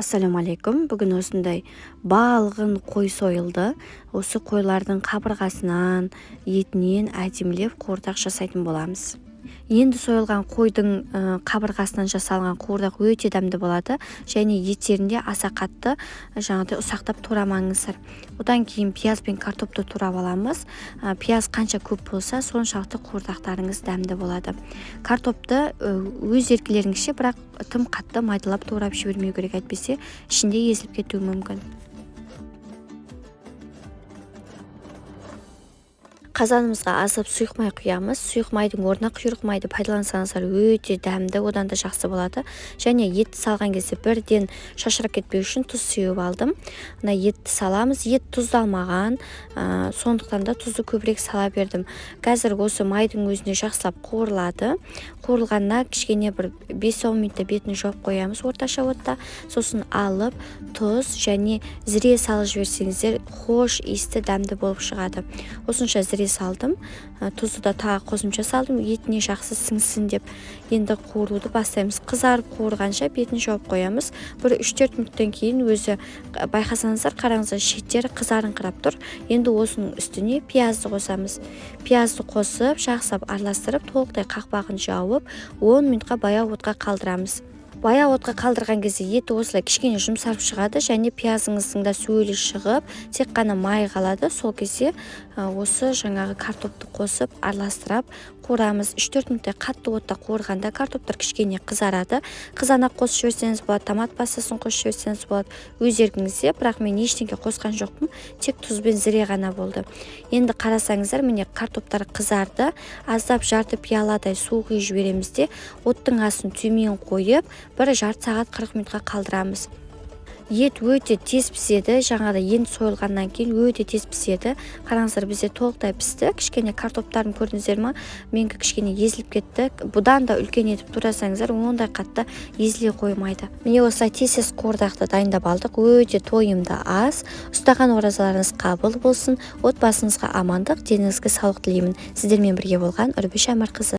Ассалаумағалейкум. Бүгін осындай балғын қой сойылды. Осы қойлардың қабырғасынан, етінен әдемілеп қуырдақ жасайтын боламыз. Енді сойылған қойдың қабырғасынан жасалған қуырдақ өте дәмді болады және еттерінде аса қатты жаңағыдай ұсақтап турамаңыздар. Одан кейін пияз бен картопты турап аламыз. Пияз қанша көп болса, соншалықты қуырдақтарыңыз дәмді болады. Картопты өз еркілеріңізше, бірақ тым қатты майдалап турап жібермеу керек, әйтпесе ішінде езіліп кетуі мүмкін. Қазанымызға аздап сұйық май құямыз. Сұйық майдың орнына құйрық майды пайдалансаңыздар, өте дәмді, одан да жақсы болады. Және етті салған кезде бірден шашырап кетпеу үшін тұз сеуіп алдым. Мына етті саламыз. Ет тұздалмаған, сондықтан да тұзды көбірек сала бердім. Қазір осы майдың өзіне жақсылап қуырылады. Қуырылғанына кішкене бір 5-10 минутта бетін жауып қоямыз орташа отта. Сосын алып, тұз және зіре салып жіберсеңіздер, хош иісті, дәмді болып шығады. Осынша зіре салдым, тұзды да тағы қосымша салдым, етіне жақсы сіңсін деп. Енді қуыруды бастаймыз. Қызарып қуырғанша бетін жауып қоямыз. Бір 3-4 минуттан кейін өзі, байқасаңыздар, қараңыздар, шеттері қызарыңқырап тұр. Енді осының үстіне пиязды қосамыз. Пиязды қосып, жақсылап араластырып, толықтай қақпағын жауып, 10 минутқа баяу отқа қалдырамыз. Баяу отқа қалдырған кезде еті осылай кішкене жұмсарып шығады және пиязыңыздың да сөлі шығып, тек қана май қалады. Сол кезде осы жаңағы картопты қосып, араластырып қуырамыз. 3-4 минуттай қатты отта қуырғанда картоптар кішкене қызарады. Қызанақ қосып жіберсеңіз болады, томат пастасын қосып жіберсеңіз болады, өз еркіңізде, бірақ мен ештеңе қосқан жоқпын, тек тұз бен зіре ғана болды. Енді қарасаңыздар, міне, картоптар қызарды. Аздап жарты пиаладай су құйып жібереміз де, оттың астын төмен қойып, бір жарты сағат 40 минутқа қалдырамыз. Ет өте тез піседі, жаңағыдай енді сойылғаннан кейін өте тез піседі. Қараңыздар, бізде толықтай пісті. Кішкене картоптарын көрдіңіздер ма, менікі кішкене езіліп кетті. Бұдан да үлкен етіп турасаңыздар, ондай қатты езіле қоймайды. Міне, осылай тез тез қуырдақты дайындап алдық. Өте тойымды ас. Ұстаған оразаларыңыз қабыл болсын, отбасыңызға амандық, деніңізге саулық тілеймін. Сіздермен бірге болған Үрбіш Әмірқызы.